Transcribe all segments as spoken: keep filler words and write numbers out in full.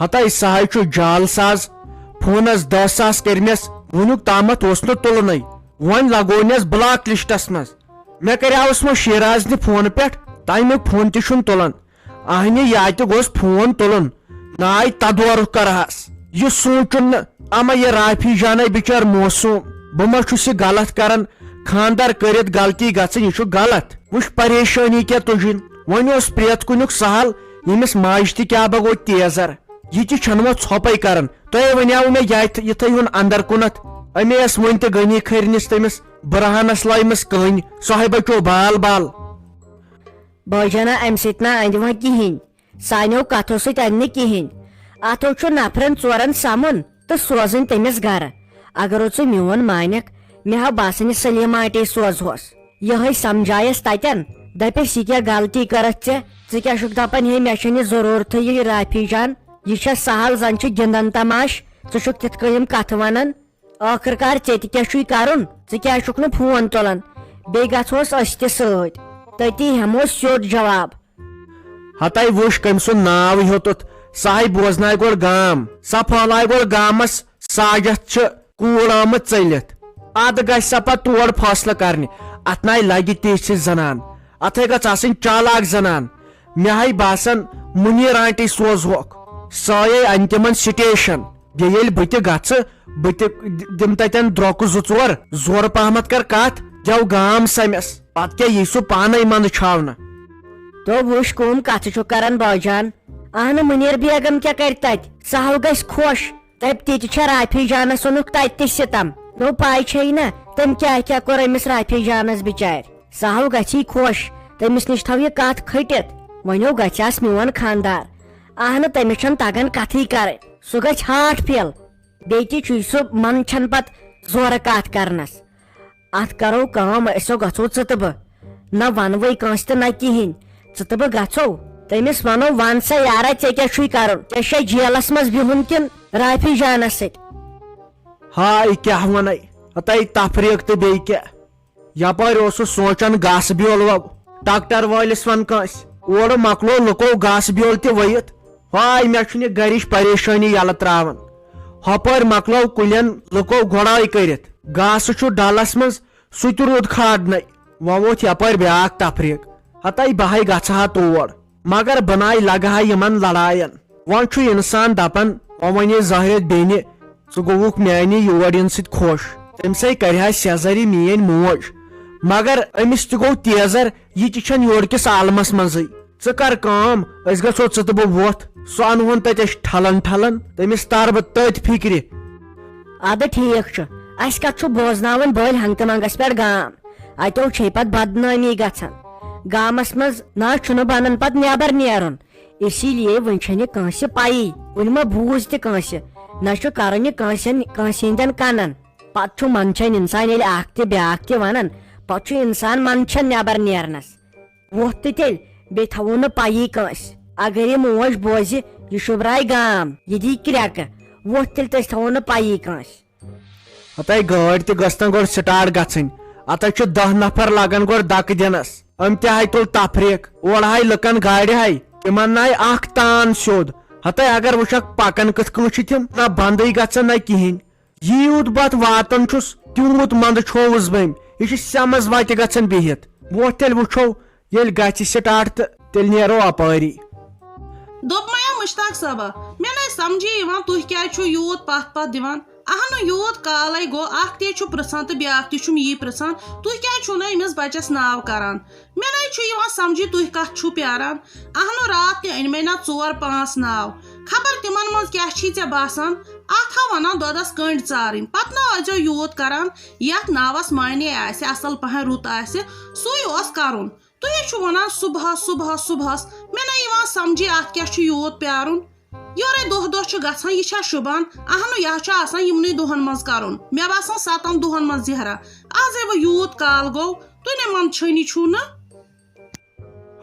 ہتاے سہے چھُ جال ساز، فونس دہ ساس کٔرمس، وُنیُک تامتھ اوس نہٕ تُلنٕے۔ وۄنۍ لگوونس بلاک لسٹس منٛز۔ مےٚ کریاوس وۄنۍ شیرازنہِ فونہٕ پٮ۪ٹھ، تمیُک فون تہِ چھُنہٕ تُلان۔ اہنہِ، یہِ اتہِ گوٚژھ فون تُلُن، ناے تدورُک کرہس۔ یہِ سونٛچُن نہٕ، اما یہِ رافی جانے بچار معصوم، بہٕ ما چھُس یہِ غلط کران؟ خاندر کٔرِتھ غلطی گژھٕنۍ، یہِ چھُ غلط۔ وٕچھ پریشٲنی کیٛاہ تُجِن۔ وۄنۍ اوس پرٛٮ۪تھ کُنیُک سہل، ییٚمِس ماجہِ تہِ کیٛاہ بہ گوٚو تیزر۔ یہِ تہِ چھَنہٕ وۄنۍ ژھۄپَے کران۔ تۄہے وَنیٛاوٕ مےٚ یہِ اَتہِ، یِتھَے ہُن اندر کُنتھ۔ أمے ٲس وٕنہِ تہِ غنی کھٔرنِس تٔمِس بُرہانس لٲیمٕژ کٔنۍ۔ صاحبہ چو بال بال۔ بٲے جانا، امہِ سۭتۍ نہ اندِ وۄنۍ کِہینۍ۔ سانیو کتھو سۭتۍ اندِ نہٕ کِہینۍ۔ اتھو چھُ نفرن ژورن سمُن تہٕ سوزٕنۍ تٔمِس گرٕ۔ اگر ژٕ میون مانکھ، مےٚ ہا باسان یہِ سلیمہ آنٹی سوزہوس۔ یِہوٚے سمجھایس تتٮ۪ن، دپٮ۪س، "یہِ کیٛاہ غلطی کٔرتھ ژےٚ؟ ژٕ کیٛاہ چھُکھ دپان، ہے، مےٚ چھَنہٕ یہِ ضروٗرتھٕے یہِ رافی جان؟ یہِ چھےٚ سہل، زن چھِ گِنٛدان تماش، ژٕ چھُکھ تِتھ کٔنۍ یِم کتھٕ ونان؟" ٲخٕر کار ژےٚ تہِ کیٛاہ چھُے کرُن؟ ژٕ کیٛازِ چھُکھ نہٕ فون تُلان؟ بیٚیہِ گژھوس أسۍ تہِ سۭتۍ، تٔتی ہٮ۪مو سیوٚد جواب۔ ہتاے وٕچھ کٔمۍ سُنٛد ناو ہیوٚتُتھ، سۄ ہاے بوزنایہِ گۄڈٕ گام، سۄ پھٔہلایہِ گۄڈٕ گامس، ساجتھ چھِ کوٗر آمٕژ ژٔلِتھ۔ ادٕ گژھِ سۄ پتہٕ تور فٲصلہٕ کرنہِ۔ اتھ ناے لگہِ تِژھ ہِش زنان، اتھے گژھ آسٕنۍ چالاک زنان۔ مےٚ ہاے باسان، مُنیٖر آنٹی سوزہوکھ، سۄے انہِ تِمن سٹیشن۔ بیٚیہِ ییٚلہِ بہٕ تہِ گژھٕ، بہٕ تہِ دِ-، دِمہٕ تتٮ۪ن درۄکہٕ زٕ ژور، زورٕ پہمتھ کر کتھ، گٮ۪و گام سمس۔ پتہٕ کیٛاہ یی سُہ پانے منٛدٕ چھاونہٕ؟ تو وٕچھ، کٕم کتھٕ چھُ کران باجان۔ اہنہٕ، مُنیٖر بیگم کیٛاہ کرِ تتہِ؟ سہل گژھِ خۄش۔ دپہِ، تہِ تہِ چھےٚ رافی جانس اوٚنُکھ تتہِ تہِ ستم۔ نو پاے چھے نہ، تٔمۍ کیٛاہ کیٛاہ کوٚر أمِس رافی جانس بچارِ۔ سہل گژھی خۄش، تٔمِس نِش تھاو یہِ کتھ کھٔٹِتھ۔ وۄنۍ ہو گژھِ آس میون خاندار۔ اہنہٕ، تٔمِس چھنہٕ تگان کتھٕے کرٕنۍ۔ سُہ گژھِ ہارٹ فیل۔ بیٚیہِ تہِ چھُے سُہ منٛدچھان پتہٕ زورٕ کتھ کرنس۔ اتھ کرو کٲم، أسۍ ہو گژھو ژٕ تہٕ بہٕ۔ نہ ونوے کٲنٛسہِ تہٕ نہ کِہینۍ۔ ژٕ تہٕ بہٕ گژھو۔ تٔمِس ونو، "ون سا یارا، ژےٚ کیٛاہ چھُے کرُن؟ ژےٚ چھا جیلس منٛز بِہُن کِنہٕ رافی جانس سۭتۍ؟" ہاے کیٛاہ ونے، ہتاے تفریق تہٕ بیٚیہِ کیٛاہ۔ یپٲرۍ اوسُس سونٛچان گاسہٕ بیول وو، ٹریکٹر وٲلِس ون کٲنٛسہِ۔ اورٕ مۄکلو لُکو گاسہٕ بیول تہِ ؤوِتھ۔ ہاے، مےٚ چھُنہٕ یہِ گرِچ پریشٲنی یلہٕ تراوان۔ ہۄپٲرۍ مۄکلٲو کُلٮ۪ن لُکو گۄڈاے کٔرِتھ۔ گاسہٕ چھُ ڈلس منٛز، سُہ تہِ روٗد کھاڑنَے۔ وۄنۍ ووٚتھ یپٲرۍ بیٛاکھ تفریق۔ ہتاے بہٕ ہاے گژھٕ ہا تور، مگر بہٕ ناے لگہٕ ہا یِمن لڑاین۔ وۄنۍ چھُ انسان دپان، وۄنۍ ونے زہرت بیٚنہِ، ژٕ گوٚوُکھ میانہِ یور یِنہٕ سۭتۍ خۄش۔ تٔمۍ سٕے کرِ ہا سیزر یہِ میٲنۍ موج۔ مگر أمِس تہِ گوٚو تیزر، یہِ تہِ چھَنہٕ یورٕ کِس عالمس منٛزٕے۔ ژٕ کر کٲم، أسۍ گژھو ژٕ تہٕ بہٕ وۄتھ، سُہ انہون تتہِ أسۍ ٹھلن ٹھلن، تٔمِس تارٕ بہٕ تٔتھۍ فکرِ۔ ادٕ ٹھیک چھُ، اسہِ کتھ چھُ بوزناوٕنۍ بٔلۍ ہنگتہٕ منگس پٮ۪ٹھ گام؟ اتیو چھے پتہٕ بدنٲمی گژھان۔ گامس منٛز نہ چھُنہٕ بنان پتہٕ نٮ۪بر نیرُن۔ اسی لیے وۄنۍ چھنہٕ کٲنٛسہِ پَیی، وۄنۍ ما بوٗز تہِ کٲنٛسہِ، نہ چھُ کرُن یہِ کٲنٛسہِ، کٲنٛسہِ ہٕنٛدٮ۪ن کنن۔ پتہٕ چھُ منٛدچھان انسان ییٚلہِ اکھ تہِ بیٛاکھ تہِ ونان، پتہٕ چھُ انسان منٛدچھان نٮ۪بر نیرنس۔ وۄتھ تہٕ تیٚلہِ، بیٚیہِ تھاوو نہٕ پَیی کٲنٛسہِ۔ اگر یہِ موج بوزِ، یہِ شُبراے گام، یہِ دی کرٛٮ۪کہٕ۔ وۄتھ تیٚلہِ تہٕ أسۍ تھاوو نہٕ پَیی کٲنٛسہِ۔ ہتاے گٲڑۍ تہِ گٔژھ نہ گۄڈٕ سٹارٹ گژھٕنۍ، اتھ چھِ دہ نفر لگان گۄڈٕ دکہٕ دِنس۔ أمۍ تہِ ہاے تُل تفریق، اورٕ ہاے لُکن گاڑِ ہاے، تِمن ناے اکھ تان سیوٚد۔ ہتاے اگر وٕچھکھ پکان کِتھ کٲٹھۍ چھِ تِم، نہ بندٕے گژھان نہ کِہینۍ۔ یوٗت بتھ واتان چھُس، تیوٗت منٛدٕ چھووُس بہٕ أمۍ۔ یہِ چھُ سٮ۪مس وتہِ گژھان بِہِتھ۔ وۄتھ تیٚلہِ وٕچھو، ییٚلہِ گژھِ سٹارٹ تہٕ تیٚلہِ نیرو اپٲری۔ دوٚپمَے مُشتاق صٲبہ، مےٚ نَے سَمجھی یِوان تُہۍ کیٛازِ چھِو یوٗت پَتھ پَتھ دِوان۔ اَہنُو یوٗت کالَے گوٚو، اَکھ تہِ چھُ پِرٛژھان تہٕ بیٛاکھ تہِ چھُم یی پِرٛژھان، تُہۍ کیٛازِ چھِو نہٕ أمِس بَچَس ناو کَران؟ مےٚ نَے چھُ یِوان سَمجھی تُہۍ کَتھ چھِو پیٛاران۔ اَہنُو راتھ تہِ أنۍ مےٚ نہ ژور پانٛژھ ناو، خبر تِمَن منٛز کیٛاہ چھی ژےٚ باسان؟ اَتھ ہا وَنان دۄدَس کٔنٛڈۍ ژارٕنۍ، پَتہٕ نہ ٲسۍزیو یوٗت کَران، یَتھ ناوَس معنی آسہِ، اَصٕل پَہَن رُت آسہِ، سُے اوس کَرُن۔ تُہۍ ہے چھِو وَنان صُبحَس، صُبحَس، صُبحَس۔ مےٚ نہ یِوان سَمجھی اَتھ کیٛاہ چھُ یوٗت پیٛارُن۔ یورَے دۄہ دۄہ چھُ گژھان، یہِ چھا شوٗبان؟ اَہنُو، یہِ ہا چھُ آسان یِمنٕے دۄہَن منٛز کَرُن۔ مےٚ باسان سَتَن دۄہَن منٛز زیہرا۔ آزَے وۄنۍ یوٗت کال گوٚو، تُہۍ نے منٛدچھٲنی چھِو نہٕ۔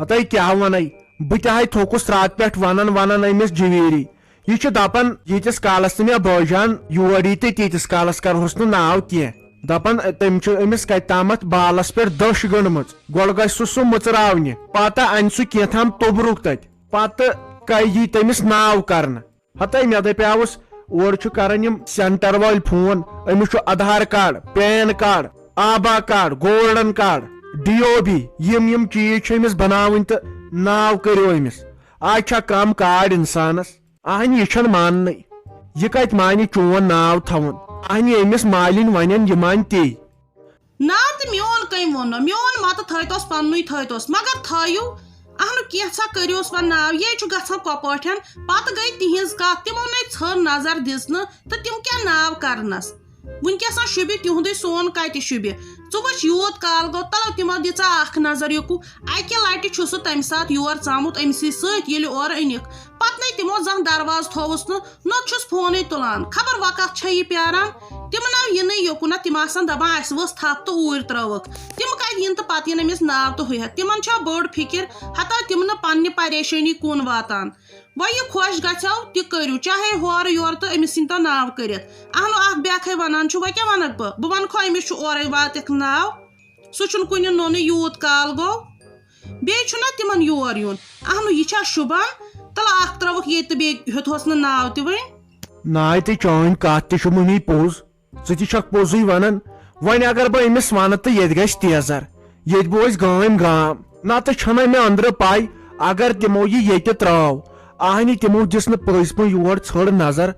ہتاے کیٛاہ وَنَے، بہٕ تہِ ہاے تھوٚکُس راتہٕ پٮ۪ٹھ وَنان وَنان أمِس جِویٖری۔ یہِ چھُ دَپان، ییٖتِس کالَس نہٕ مےٚ بٲجان یور یی تہٕ تیٖتِس کالَس کَرٕہوس نہٕ ناو کینٛہہ۔ دَپان، تٔمۍ چھُ أمِس کَتہِ تامَتھ بالَس پٮ۪ٹھ دٔش گٔنٛڈمٕژ۔ گۄڈٕ گژھِ سُہ سُہ مٕژراونہِ، پَتہٕ اَنہِ سُہ کینٛہہ تام توٚبرُک تَتہِ، پَتہٕ کَے یی تٔمِس ناو کَرنہٕ۔ ہتے مےٚ دپیاوُس، اورٕ چھُ کران یِم سینٹر وٲلۍ فون، أمِس چھُ Aadhaar card, PAN card, ABHA card, golden card, D O B, یِم یِم چیٖز چھِ أمِس بناوٕنۍ تہٕ ناو کٔرِو أمِس۔ آز چھا کم کارڈ انسانس؟ اہنہِ یہِ چھنہٕ ماننٕے۔ یہِ کتہِ مانہِ چون ناو تھاوُن؟ اہنہِ أمِس مالِنۍ ونن یہِ مانہِ تی۔ نا تہٕ میون کٔمۍ ووٚن نہٕ؟ میون متہٕ تھٲیتوس پننُے تھٲیتوس، مگر تھٲیِو۔ اہنُ کینٛژھا کٔرِوس وۄنۍ ناو، یے چھُ گژھان کۄپٲٹھٮ۪ن۔ پتہٕ گٔے تِہنٛز کتھ، تِمو نے ژھٔر نظر دِژ نہٕ تہٕ تِم کیٛاہ ناو کرنس؟ وٕنکیٚسن شوٗبہِ تِہُنٛدُے سون کتہِ شوٗبہِ؟ ژٕ وٕچھ یوٗت کال گوٚو، تلو تِمو دِژا اکھ نظر یُکُ۔ اکہِ لٹہِ چھُ سُہ تمہِ ساتہٕ یور ژامُت أمسٕے سۭتۍ، ییٚلہِ اورٕ أنِکھ۔ پتہٕ نے تِمو زانٛہہ دروازٕ تھووُس نہٕ، نہ چھُس فونٕے تُلان۔ خبر وۄنۍ کتھ چھےٚ یہِ پیاران؟ تِم ناو یِنٕے یوکُن، تِم آسان دپان، اسہِ ؤژھ تھپھ تہٕ اوٗرۍ ترٲوٕکھ۔ تِم کتہِ یِن تہٕ پتہٕ یِن أمِس ناو تہٕ ہُہ ہٮ۪تھ؟ تِمن چھا بٔڑ فکر؟ ہتا تِم نہٕ پننہِ پریشٲنی کُن واتان۔ وۄنۍ یہِ خۄش گژھٮ۪و تہِ کٔرِو، چاہے ہورٕ یورٕ تہٕ أمِس یِن تو ناو کٔرِتھ۔ اہنُ اکھ بیاکھے ونان چھُ، وۄنۍ کیٛاہ ونکھ بہٕ؟ بہٕ ونکھو أمِس چھُ اورے واتٮ۪کھ ناو، سُہ چھُنہٕ کُنہِ نوٚنُے، یوٗت کال گوٚو۔ بیٚیہِ چھُنہ تِمن یور یُن۔ اہنُ یہِ چھا شوٗبان؟ تلہٕ اکھ ترٲوکھ ییٚتہِ تہٕ بیٚیہِ ہیوٚتہوس نہٕ ناو تہِ وۄنۍ۔ ناے تہٕ چٲنۍ کتھ تہِ چھِ مُنی پوٚز۔ ژٕ تہِ چھکھ پوٚزُے ونان۔ وۄنۍ اگر بہٕ أمِس ونہٕ تہٕ ییٚتہِ گژھِ تیزر، ییٚتہِ بوزِ گٲمۍ گام۔ نتہٕ چھنہ مےٚ أنٛدرٕ پے، اگر تِمو یہِ ییٚتہِ ترٛٲو، اہنہِ تِمو دِژ نہٕ پٔزۍ پٲٹھۍ یور ژھٔر نظر۔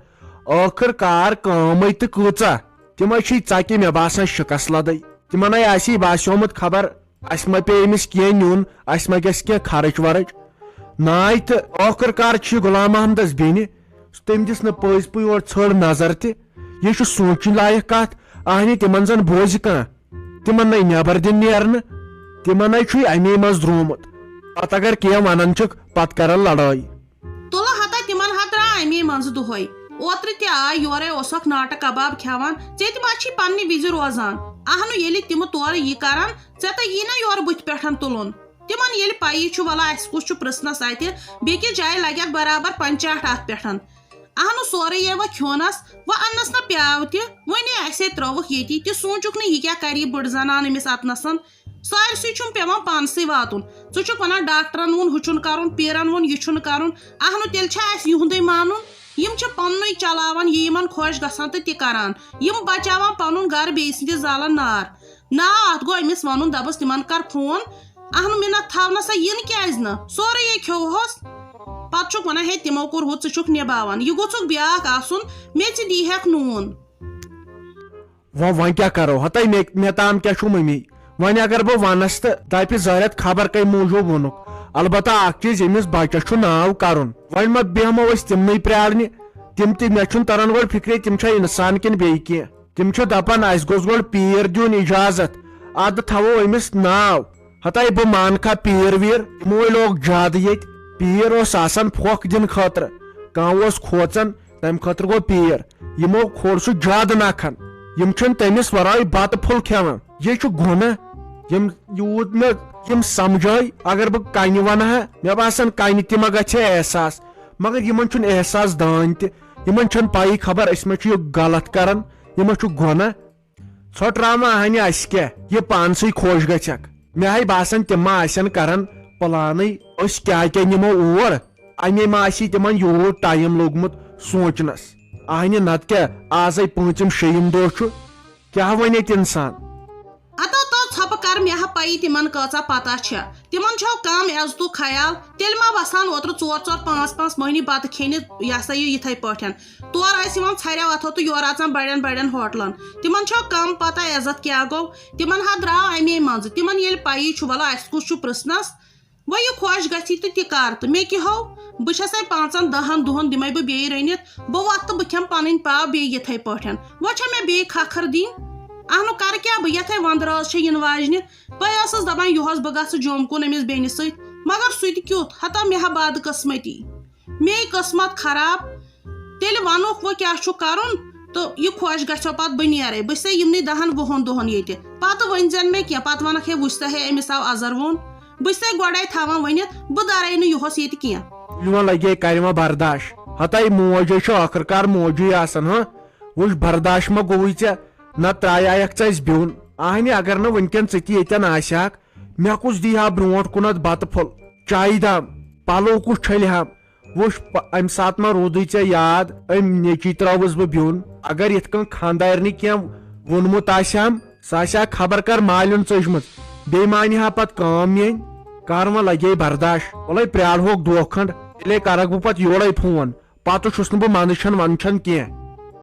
ٲخٕر کار کٲمٕے تہٕ کۭژاہ۔ تِمے چھِ ژکہِ مےٚ باسان شکست لدٕے۔ تِمنے آسی باسیومُت خبر اسہِ ما پیٚیہِ أمِس کینٛہہ نیُن، اسہِ ما گژھِ کینٛہہ خرٕچ ورٕچ۔ ناے تہٕ ٲخٕر کار چھِ غلام محمدس بیٚنہِ، تٔمۍ دِژ نہٕ پٔزۍ پٲٹھۍ یور ژھٔر نظر تہِ۔ یہِ چھُ سونٛچِنۍ لایق کتھ، اہنہِ تِمن زن بوزِ کانٛہہ۔ تِمن نے نٮ۪بر دِنہٕ نیرنہٕ، تِمن نے چھُے امی منٛز درٛومُت۔ پتہٕ اگر کینٛہہ ونان چھِکھ، پتہٕ کرن لڑٲے۔ تُلہٕ ہتا تِمن ہا درٛاو امی منٛزٕ دۄہے۔ اوترٕ تہِ آے یورے، اوسکھ ناٹہٕ کباب کھٮ۪وان، ژےٚ تہِ ما چھی پننہِ وِزِ روزان؟ اہنُ ییٚلہِ تِمہٕ تورٕ یہِ کران، ژےٚ تہِ یی نا یورٕ بٕتھِ پٮ۪ٹھ تُلُن؟ تِمن ییٚلہِ پیی چھُ، ولا اسہِ کُس چھُ پرژھنس اتہِ، بیٚکِس جایہِ لگٮ۪کھ برابر پنچاٹھ اتھ پٮ۪ٹھ۔ اہنُ سورُے یے وۄنۍ کھیوٚنس، وۄنۍ اننس نہ پیاو تہِ، وۄنۍ نے اسے ترٲوٕکھ ییٚتی، تہِ سوٗنچُکھ نہٕ یہِ کیٛاہ کرِ یہِ بٔڑ زنان أمِس اتنسن۔ سارسٕے چھُم پٮ۪وان پانسٕے واتُن۔ ژٕ چھُکھ ونان ڈاکٹرن ووٚن ہُہ چھُنہٕ کرُن، پیرن ووٚن یہِ چھُنہٕ کرُن۔ اہنُ تیٚلہِ چھا اسہِ یِہُنٛدُے مانُن؟ یِم چھِ پننُے چلاوان، یہِ یِمن خۄش گژھان تہٕ تہِ کران۔ یِم بچاوان پنُن گرٕ بیٚیہِ سٕنٛدِ زالن نار۔ نا، اتھ گوٚو أمِس ونُن، دپس تِمن کر فون۔ اہنُ مِنت تھاونس سا یِن کیازِ نہٕ؟ سورُے یے کھیوٚوہوس۔ پتہٕ چھُکھ ونان، ہے تِمو کوٚر ہُہ، ژٕ چھُکھ نباوان۔ یہِ گوٚژھُکھ بیاکھ آسُن، مےٚ تہِ دی ہیکھ نوٗن۔ وۄنۍ وۄنۍ کیٛاہ کرو؟ ہتے مےٚ مےٚ تام کیٛاہ چھُ مٔمی؟ وۄنۍ اگر بہٕ ونس تہٕ دپہِ زٲرتھ خبر کمہِ موٗجوٗب ووٚنُکھ۔ البتہ اکھ چیٖز، ییٚمِس بچس چھُ ناو کرُن۔ وۄنۍ ما بیہمو أسۍ تِمنٕے پرٛارنہِ؟ تِم تہِ، مےٚ چھُنہٕ تران گۄڈٕ فکرے تِم چھا انسان کِنہٕ بیٚیہِ کینٛہہ۔ تِم چھِ دپان اسہِ گوٚژھ گۄڈٕ پیٖر دیُن اجازت، ادٕ تھاوو أمِس ناو۔ ہتے بہٕ مانہٕ کھا پیٖر ویٖر، تِموے لوگ زیادٕ ییٚتہِ۔ پیٖر اوس آسان پھۄکھ دِنہٕ خٲطرٕ، کانٛہہ اوس کھوژان، تمہِ خٲطرٕ گوٚو پیٖر۔ یِمو کھول سُہ زیادٕ نکھن۔ یِم چھِنہٕ تٔمِس ورٲے بتہٕ پھوٚل کھٮ۪وان۔ یہِ چھُ گۄناہ۔ یِم یوٗت مےٚ یِم سمجھٲے، اگر بہٕ کنہِ ونہٕ ہا، مےٚ باسان کنہِ تہِ ما گژھِ ہا احساس، مگر یِمن چھُنہٕ احساس دٲنۍ تہِ۔ یِمن چھنہٕ پَیی خبر أسۍ ما چھِ یہِ غلط کران، یہِ ما چھُ گۄناہ۔ ژھۄٹراوان ہنہِ اسہِ کیٛاہ، یہِ پانسٕے خۄش گژھٮ۪کھ۔ مےٚ ہاے باسان تِم ما آسن کران پلانٕے، أسۍ کیٛاہ کیٛاہ نِمو اور۔ اَمے ما آسی تِمن یوٗت ٹایم لوٚگمُت سونٛچنس۔ اہنہِ نتہٕ کیٛاہ، آزے پٲنٛژِم شیٚیِم دۄہ چھُ، کیٛاہ ونہِ اتہِ انسان؟ اتو تو ژھۄپہٕ کر، مےٚ ہا پیی تِمن کۭژاہ پتہ چھےٚ۔ تِمن چھو کم عزتُک خیال؟ تیٚلہِ ما وسان اوترٕ ژور ژور پانٛژھ پانٛژھ مٔہنی بتہٕ کھیٚنہِ، یہِ ہسا یہِ یِتھے پٲٹھۍ؟ تورٕ ٲسۍ یِوان ژھرٮ۪و اتھو تہٕ یورٕ اژان بڑٮ۪ن بڑٮ۪ن ہوٹلن۔ تِمن چھو کم پتہ عزت کیٛاہ گوٚو؟ تِمن ہا درٛاو امے منٛزٕ۔ تِمن ییٚلہِ پیی چھُ، ولہٕ اسہِ کُس چھُ پرژھنس؟ وۄنۍ یہِ خۄش گژھی تہٕ تہِ کر تہٕ مےٚ کیٛاہ ہو؟ بہٕ چھسے پانٛژن دہن دۄہن دِمے بہٕ بیٚیہِ رٔنِتھ، بہٕ وۄتھٕ تہٕ بہٕ کھٮ۪مہٕ پنٕنۍ پاو بیٚیہِ یِتھے پٲٹھۍ۔ وۄنۍ چھا مےٚ بیٚیہِ کھکھر دِنۍ؟ اہنُ کرٕ کیٛاہ بہٕ، یتھے وندٕ رٲژ چھےٚ یِنہٕ واجنہِ۔ بہٕ ٲسٕس دپان یُہس بہٕ گژھٕ جوٚم کُن أمِس بیٚنہِ سۭتۍ، مگر سُہ تہِ کیُتھ، ہتا مےٚ ہا بدقسمتی۔ مے قسمت خراب۔ تیٚلہِ ونُکھ وۄنۍ کیٛاہ چھُ کرُن؟ تہٕ یہِ خۄش گژھیو پتہٕ بہٕ نیرے، بہٕ چھسے یِمنٕے دہن وُہن دۄہن ییٚتہِ۔ پتہٕ ؤنۍ زٮ۪ن مےٚ کینٛہہ، پتہٕ ونکھ ہے وٕچھ سا ہے أمِس آو ازر ووٚن۔ بہٕ چھسے گۄڈے تھاوان ؤنِتھ، بہٕ درے نہٕ یُہس ییٚتہِ کینٛہہ۔ یِمن لگے کرِ وۄنۍ برداش۔ ہتے موج ہے چھِ ٲخٕر کار موجی آسان، ہاں؟ وٕچھ برداش ما گوٚوُے ژےٚ؟ نہ ترٛایایکھ ژٕ اسہِ بیوٚن۔ اہنہِ اگر نہٕ وٕنکٮ۪ن ژٕ تہِ ییٚتٮ۪ن آسہِ ہاکھ، مےٚ کُس دی ہا برونٛٹھ کُنتھ بتہٕ پھوٚل، چایہِ دام، پلو کُس چھٔلۍ ہم؟ وٕچھ، پ- امہِ ساتہٕ ما روٗدٕے ژےٚ یاد، أمۍ نیٚچی ترٲوٕس بہٕ بیوٚن؟ اگر یِتھ کٔنۍ خانٛدارنہِ کینٛہہ ووٚنمُت آسہِ ہم، سۄ آسہِ ہا خبر کر مالیُن ژٔجمٕژ۔ بیٚیہِ مانہِ ہا پتہٕ کٲم میٲنۍ۔ کر وۄنۍ لگے برداش، وَلَے پرٛارہوکھ دۄہ کھنٛڈ، تیٚلے کرکھ بہٕ پتہٕ یورے فون۔ پتہٕ چھُس نہٕ بہٕ منٛدچھان ونٛدچھان کینٛہہ۔